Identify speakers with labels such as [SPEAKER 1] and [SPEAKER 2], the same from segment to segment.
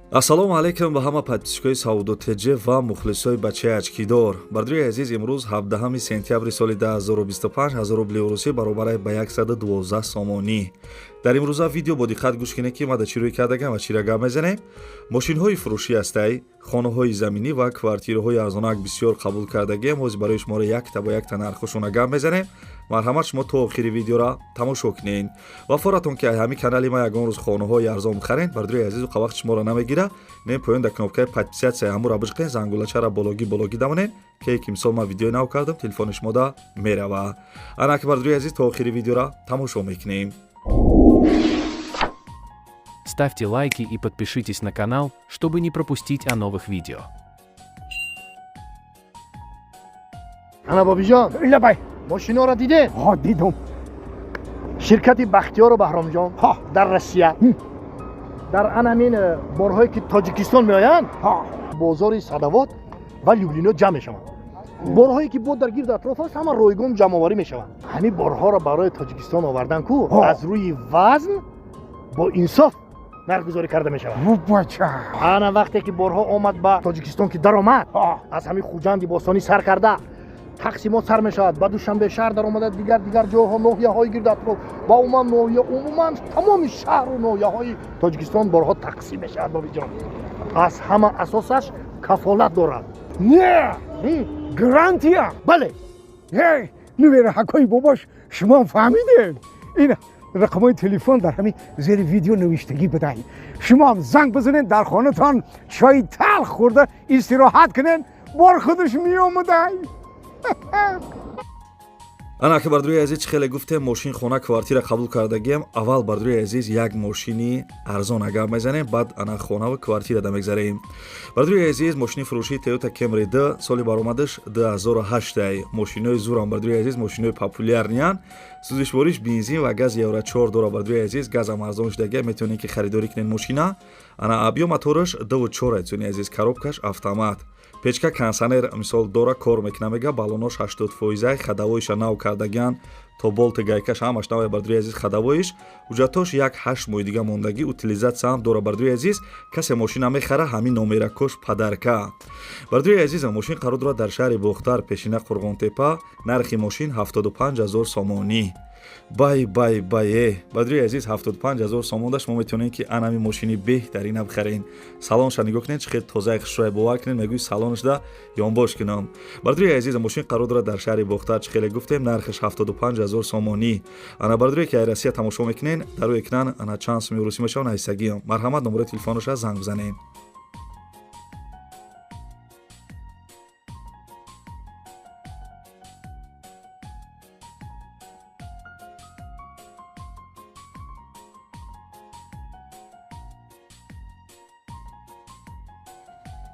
[SPEAKER 1] Ассалому алайкум ба ҳама подписчикои Савдо ТЖ ва мухлисои бачаи очкидор. Бардори азиз, имрӯз 17 сентябри соли 2025, 1000 рубли русӣ баробар ба 112 сомонӣ. Дар имрӯза видео бо диққат гӯш кунед, ки ма дар чӣ рӯй кардагам ва чиро гап мезанем. Мошинҳои фурӯшӣ ҳастай, хонаҳои заминӣ ва квартираҳои арзонак бисёр қабул кардагием. Ҳозир барои шуморо якта бо якта нархошона гап мезанем. Марҳамат, шумо то охири видеоро тамошо кунед. Ва форатон ки ҳамин канали ма ягон рӯз хонаҳои арзон бихаред, бардори азизу вақт шуморо намегира. Не поён дар кнопкаи подписаться ҳамуро бижиқен, зангулачаро бологӣ бологӣ дамонед, ки ки мисол ман видеои нав кардам, телефони шумода мерава. Ана ки, бардори азиз, то охири видеоро тамошо мекунем.
[SPEAKER 2] Ставьте лайки и подпишитесь на канал, чтобы не пропустить о новых видео.
[SPEAKER 3] Ана, Бобиҷон.
[SPEAKER 4] Лабай.
[SPEAKER 3] Мошиноро дидед?
[SPEAKER 4] Ҳо, дидум.
[SPEAKER 3] Ширкати Бахтиёру Баҳромҷон
[SPEAKER 4] ҳо
[SPEAKER 3] дар Россия дар анамин борҳое ки Тоҷикистон меоянд,
[SPEAKER 4] ҳо
[SPEAKER 3] бозори Садовод ва Люблино ҷамъ мешаванд. Борҳое ки бо дар гирду атроф аст, ҳама ройгон ҷамъоварӣ мешаванд. Ҳамин борҳоро барои Тоҷикистон овардан ку аз рӯи вазн бо инсоф нархгузорӣ карда мешавад.
[SPEAKER 4] Бача.
[SPEAKER 3] Ана, вақте ки борҳо омад ба Тоҷикистон, ки даромад, аз ҳамин Хуҷанди бостонӣ сар карда тақсимот сар мешавад, ба Душанбе шаҳр даромада, дигар дигар ҷойҳо, ноҳияҳои гирду атроф ва умуман ноҳия, умуман тамоми шаҳру ноҳияҳои Тоҷикистон борҳо тақсим мешавад. Бобиҷон, аз ҳама асосаш кафолат дорад.
[SPEAKER 4] Не, гарантия.
[SPEAKER 3] Бале.
[SPEAKER 4] Эй, нувераҳакои бобош, шумо фаҳмидед, ин рақамҳои телефон дар ҳамин зери видео навиштагӣ будай. Шумоам занг бизанед, дар хонатон чои талх хӯрда истироҳат кунед, бор худаш меомадай.
[SPEAKER 1] Ана ки, бардори азиз, чӣ хеле гуфтем, мошин, хона, квартира қабул кардагием. Аввал, бардори азиз, як мошини арзон агар мезанем, баъд ана хонаву квартира да мегзарем. Бардори азиз, мошини фурӯшии Toyota Camry D, соли баромадаш 2008. Мошинои зурам, бардори азиз, мошинои популярныян. Сӯзишвориш бензин ва газ Евро 4 дора. Бардори азиз, газам арзон шудагия, метавонед ки харидорӣ кунед мошина. Ана, объём мотораш 2,4, айтсони азиз, коробкаш автомат, печка, кондиционер мисол дора, кор мекуна. Мега, баллонош 80 фоизай, ходовойша нав кардагиан, то болти гайкаш ҳамаш навай. Бардори азиз, ходовойиш ҳуҷҷатош як 8 моҳи дига мондагӣ, утилизация ҳам дора. Бардори азиз, касе мошина мехара, ҳамин номеракош подарка. Бардори азиз, мошин қарор дорад дар шаҳри Бохтар, пешина Қурғонтепа. Нархи мошин 75 000 сомонӣ. Бай, бай, бай, э, бардори азиз, 75 000 сомонда шумо метавонед ки анами мошини беҳтарина бихарен. Салонша нигоҳ кунед, чӣ хел тозаи хушрӯя, бовар кунед, мегӯи салонашда ёнбош кунам. Бардори азиз, мошин қарор дорад дар шаҳри Бохтар, чӣ хеле гуфтем, нархаш 75 000 сомонӣ. Ана, бардоре ки ай Россия тамошо мекунед, дар рӯи экран ана чанд суми русӣ мешавад нависагиам. Марҳамат, номерои телефоноша занг бизанед.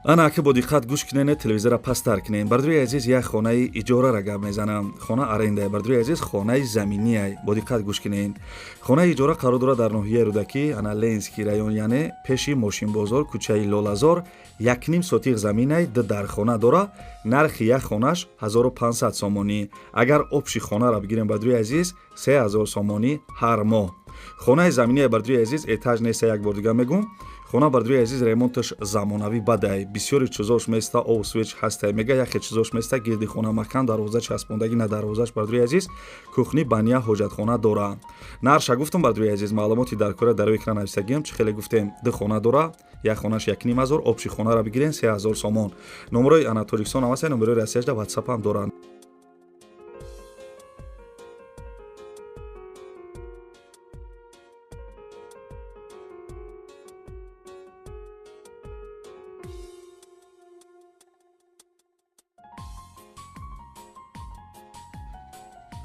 [SPEAKER 1] Ана, ака, бо диққат гӯш кунед, телевизора пасттар кунед. Бардори азиз, як хонаи иҷорара гап мезанам. Хона арендае, бардори азиз, хонаи заминие. Бо диққат гӯш кунед. Хонаи иҷора қарор дорад дар ноҳияи Рӯдакӣ, ана, Ленинский район, яъне пеши мошинбозор, кӯчаи Лолазор. 1,5 сотих заминай, ду дархона дора. Нархи як хонаш 1500 сомонӣ. Агар общий хонара бигирем, бардори азиз, 3000 сомонӣ ҳар моҳ. Хонаи заминие, бардори азиз, этаж неста, як бор дига мегӯм. Хона, бардори азиз, ремонташ замонавӣ бадай, бисёри чизош места, ов, свет ҳастай. Мега, яхе чизош места: гирди хона макан, дарвоза часпондагӣ на дарвозаш. Бардори азиз, кухни, баня, ҳоҷатхона дора. Нарша гуфтам, бардори азиз, маълумоти дар кора дар рӯи экран нависагиам. Чӣ хеле гуфтем, ду хона дора, як хонаш 1,5 ҳазор, общий хонара бигирен, 3000 сомон. Номерои ана Тоҷикистон ҳам ҳастай, номерои Россияшда Ватсап ҳам доранд.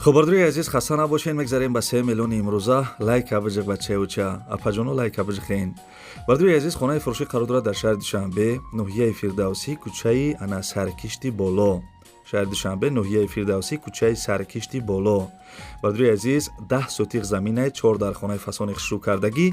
[SPEAKER 1] Хуб, бардори азиз, хаста набошед. Мегзарем ба 3 миллиони имрӯза. Лайка биҷиқ, бачаюча, апаҷоно, лайка биҷиқен. Бардори азиз, хонаи фурӯшӣ қарор дорад дар шаҳри Душанбе, ноҳияи Фирдавсӣ, кӯчаи ана Саркишти боло. Шаҳри Душанбе, ноҳияи Фирдавсӣ, кӯчаи Саркишти боло. Бардори азиз, 10 сотих заминай, чор дархонаи фасони хушрӯ кардагӣ,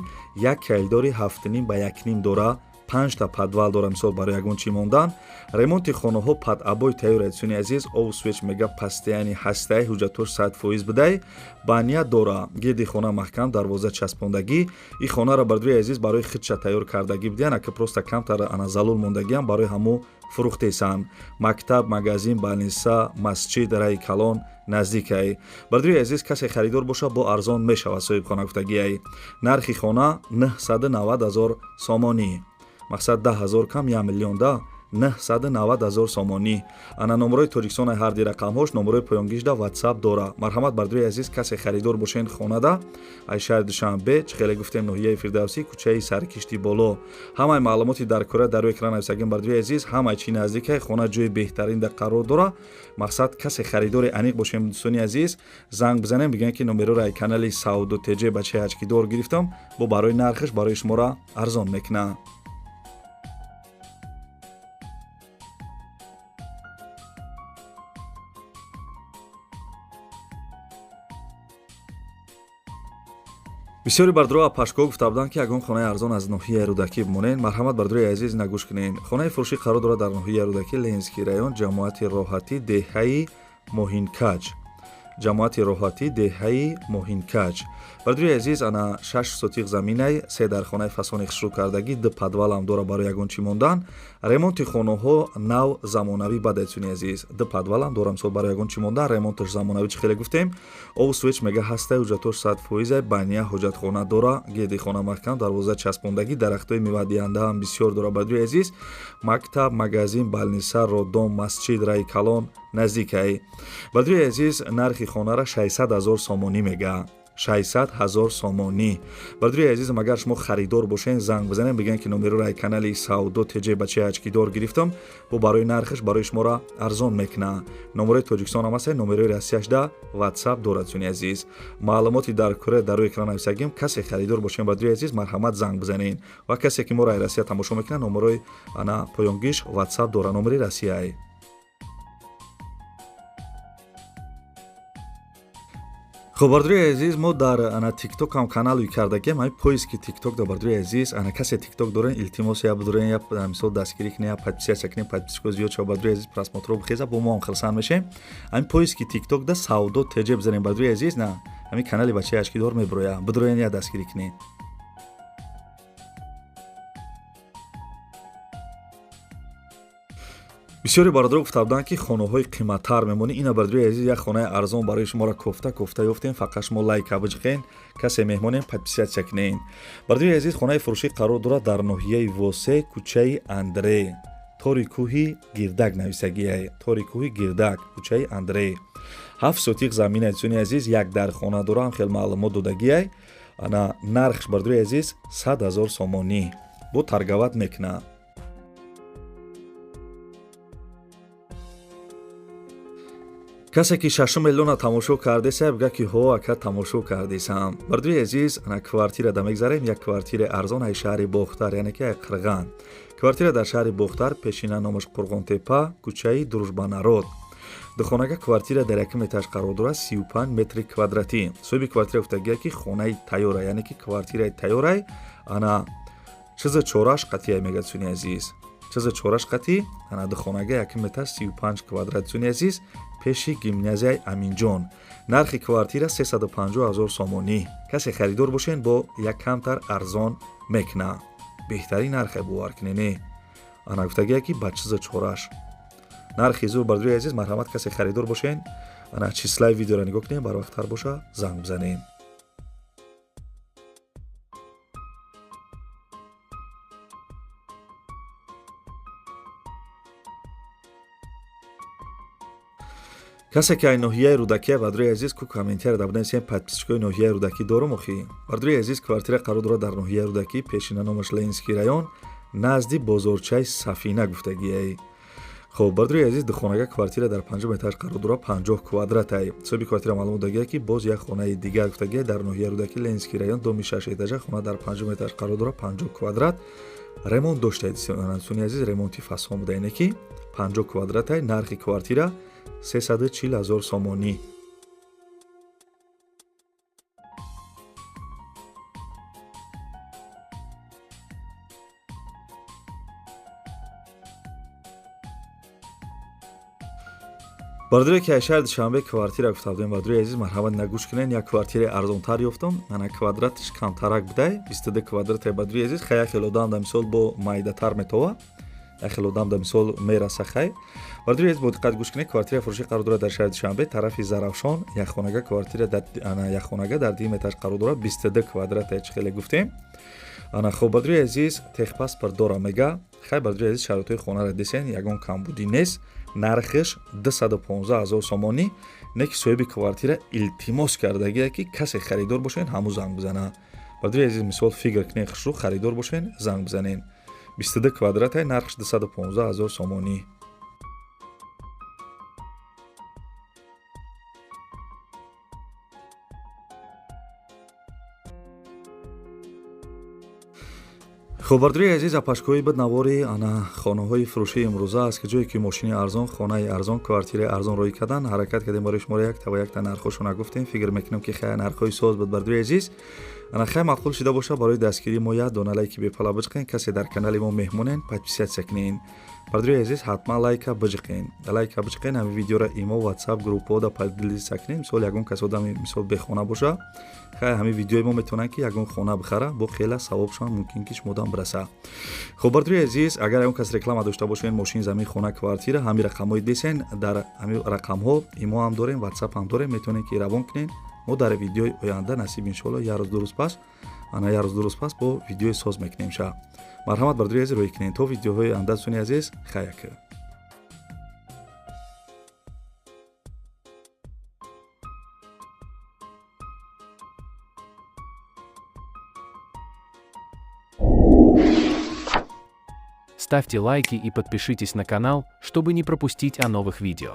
[SPEAKER 1] як калидори 7,5 ба 1,5 дора. 5 та подвал дора, мисол барои ягон чӣ мондан. Ремонти хонаҳо под обои тайёр, дӯстони азиз. Обу свет мега постоянный ҳастай, ҳуҷҷатош 100% будай, баня дора, гирди хона маҳкам, дарвоза часпондагӣ. И хонаро, бардори азиз, барои хидша тайёр кардагӣ будиян, ака просто камтар ана залул мондагиам, барои ҳамо фурӯхтесанд. Мактаб, магазин, больница, масҷид, раи калон наздикай. Бардори азиз, касе харидор боша, бо арзон мешавад, соҳибхона гуфтагиай. Нархи хона 990 ҳазор сомонӣ, мақсад 10 ҳазор кам 1 миллион да, 990 ҳазор сомонӣ. Ана номерои Тоҷикистон, ҳарди рақамҳош, номерои поёнгишда ватсап дора. Марҳамат, бардори азиз, касе харидор бошен хонада, ай шаҳри Душанбе, чӣ хеле гуфтем, ноҳияи Фирдавсӣ, кӯчаи Саркишти боло. Ҳамаи маълумоти дар кора дар рӯи экран нависагим. Бардори азиз, ҳамаи чӣ наздикай, хона ҷои беҳтарин да қарор дора. Мақсад, касе харидори аниқ бошем, дӯстони азиз, занг бизанем, бигӯем, ки номероро ай канали Савдо ТЖ бачаи ҳачкидор гирифтам, бо барои нархаш барои шуморо арзон мекунад. Бисёри бардро пашко гуфта буданд, ки ягон хонаи арзон аз ноҳияи Рӯдакӣ бимонед. Марҳамат, бардрои азиз, нагӯш кунед. Хонаи фурӯшӣ қарор дорад дар ноҳияи Рӯдакӣ, Ленинский район, ҷамоати Роҳатӣ, деҳаи Моҳинкаҷ, ҷамоати Роҳатӣ, деҳаи Моҳинкаҷ. Бардрои азиз, ана 6 сотиқ заминай, се дар хонаи фасони хушрӯ кардагӣ, ду подвалам дора барои ягон чӣ мондан. Ремонти хонаҳо нав, замонавӣ бадайсуни азиз. Ду подвалам дора, мисол барои ягон чӣ мондан, ремонташ замонавӣ, чӣ хеле гуфтем. Обу свет мега ҳастай, ҳуҷҷатош 100%, баня, ҳоҷатхона дора, гирди хона маҳкам, дарвоза часпондагӣ, дарахтҳои мевадиҳандаам бисёр дора. Бардрои азиз, мактаб, магазин, больница, роддом, масҷид, раи калон наздикай. Бардрои азиз, нархи хонара 600 ҳазор сомонӣ мега, 600 ҳазор сомонӣ. Бардори азизам, агар шумо харидор бошен, занг бизанем, бигӯем, ки номероро ай канали Савдо ТЖ бачаи ҳачкидор гирифтам, бо барои нархаш барои шуморо арзон мекунад. Номерои Тоҷикистон ҳам ҳаста, номерои Россияшда ватсап дорад. Суни азиз, маълумоти дар кура дар рӯи экран нависагим. Касе харидор бошен, бардори азиз, марҳамат, занг бизанед. Ва касе ки моро ай Россия тамошо мекунад, номерои ана поёнгиш ватсап дора, номери Россияй. Хуб, бардори азиз, мо дар ана Тикток ҳам канал ӯй кардагиам. Ҳами поиски Тикток да, бардори азиз, ана касе Тикток дорен, илтимос, я бидорен, я мисол дастгирӣ кунен, я подписаться кунен, подписчико зиёд шава, бардори азиз, просмотро бихеза, бо мо ҳам хурсанд мешем. Ҳами поиски Тикток да Савдо ТЖ бизанем, бардори азиз, на ҳами канали бачаи ашкидор мебироя, бидорен, я дастгирӣ кунен. Бисёре бародаро гуфта буданд, ки хонаҳои қиматтар мемонӣ. Ина, бародарои азиз, як хонаи арзон барои шуморо кофта кофта ёфтем. Фақат шумо лайка биҷиқен, касе меҳмонем, подписаться кунен. Бародарои азиз, хонаи фурӯшӣ қарор дорад дар ноҳияи Восе, кӯчаи Андре, тори кӯҳи Гирдак нависагиай, тори кӯҳи Гирдак, кӯчаи Андре. 7 сотиқ замина, дӯстони азиз, як дар хона дора, ҳам хел маълумот додагиай. Ана нархш, бародарои азиз, 100 000 сомонӣ, бо торговать мекунад. Касе ки шашум миллиона тамошо кардеса, бига, ки ҳо, ака, тамошо кардесам. Бардои азиз, ана квартира да мегзарем, як квартираи арзон ай шаҳри Бохтар, яъне ки ай Қирған. Квартира дар шаҳри Бохтар, пешина номаш Қурғонтепа, кӯчаи Дружба народ. Духонага квартира дар якум этаж қарор дорад, 35 метри квадратӣ. Соҳиби квартира гуфтагия, ки хонаи тайёра, яъне ки квартираи тайёрай, ана чиза чораш қатъия мегӯяд, суни азиз, чиза чораш қатъи. Ана духонага, якум этаж, 35 квадрат, суни азиз, пеши гимназияи Аминҷон. Нархи квартира 350 ҳазор сомонӣ. Касе харидор бошен, бо як камтар арзон мекунад. Беҳтарин нархе, бовар кунене. Ана гуфтагия, ки ба чиза чораш нархи зур. Бардори азиз, марҳамат, касе харидор бошен, ана числаи видеоро нигоҳ кунем, барвақттар боша, занг бизанем. Касе ки ай ноҳияи Рӯдакия, бардори азиз, ку комментария да бинависем, подписчикои ноҳияи Рӯдакӣ дорум охи. Бардори азиз, квартира қарор дорад дар ноҳияи Рӯдакӣ, пешина номаш Ленинский район, назди бозорчаи Сафина гуфтагиай. Хоб, бардори азиз, духонага квартира дар панҷум этаж қарор дорад, 50 квадратай. Соҳиби квартира маълум додагия, ки боз як хонаи дигар гуфтагия дар ноҳияи Рӯдакӣ, Ленинский район, доми шаш этажа, хона дар панҷум этаж қарор дорад, 50 квадрат, ремонт доштаед, суни азиз, ремонти фасон буда, ине ки 50 квадратай. Нархи квартира 340 ҳазор сомонӣ. Бародаре ки аз шаҳри Душанбе квартира гуфта будем, бародари азиз, марҳамат, нагӯш кунен, як квартираи арзонтар ёфтам. Ана квадратиш камтарак будай, 22 квадрате, бародари азиз. Хай, як хел одам да мисол бо майдатар метова, як хел одам да мисол мераса. Хай, бародари азиз, бо диққат гӯш кунед. Квартира фурӯшӣ қарор дорад дар шаҳри Душанбе, тарафи Зарафшон, якхонага квартира, ана якхонага дар дуюм этаж қарор дорад, 22 квадрате, чӣ хеле гуфтем. Ана хоб, бародари азиз, техпаспорт дора мега. Хай, бародари азиз, шароитҳои хонаро десен, ягон камбудӣ нест. Нархиш 215 ҳазор сомонӣ. Не ки соҳиби квартира илтимос кардагие, ки касе харидор бошен, ҳамун занг бизана. Бародари азиз, мисол фикр кунед, хушрӯ харидор бошен, занг бизанен. 22 квадратай, нархш 215 ҳазор сомонӣ. Хуб, бардори азиз, апашкои буд навори ана хонаҳои фурӯшии имрӯза, аз ки ҷое ки мошини арзон, хонаи арзон, квартираи арзон рӯй кардан ҳаракат кардем. Барои шуморо якта ва якта нархҳошона гуфтем. Фикр мекунем, ки хай, нархҳои соз буд, бардори азиз. Ана хай, маъқул шида боша, барои дастгирии мо як дона лайки бепала биҷиқен. Касе дар канали мо меҳмонен, подписаться кунен. Бардори азиз, ҳатман лайка биҷиқен, лайка биҷиқен ҳамин видеоро имо, ватсап группаода поделиться кунен. Мисол, ягон кас одами мисол бехона боша, хай, ҳамин видеои мо метавонанд, ки ягон хона бихара, бо хела савобшон мумкин, ки шумодам бираса. Хуб, бардори азиз, агар ягон кас реклама дошта бошен, мошин, замин, хона, квартира, ҳамин рақамҳои десен. Дар ҳамин рақамҳо имо ҳам дорем, ватсап ҳам дорем, метавонед, ки равон кунен. Мо дар видеои оянда, насиб иншоалло, як рӯз, 2 рӯз пас, ана як рӯз, 2 рӯз пас бо видеои соз мекунем ша. Марҳамат, бардори азиз, рӯй кунед. То видеоҳои оянда, дӯстони азиз, хаяк.
[SPEAKER 2] Ставьте лайки и подпишитесь на канал, чтобы не пропустить о новых видео.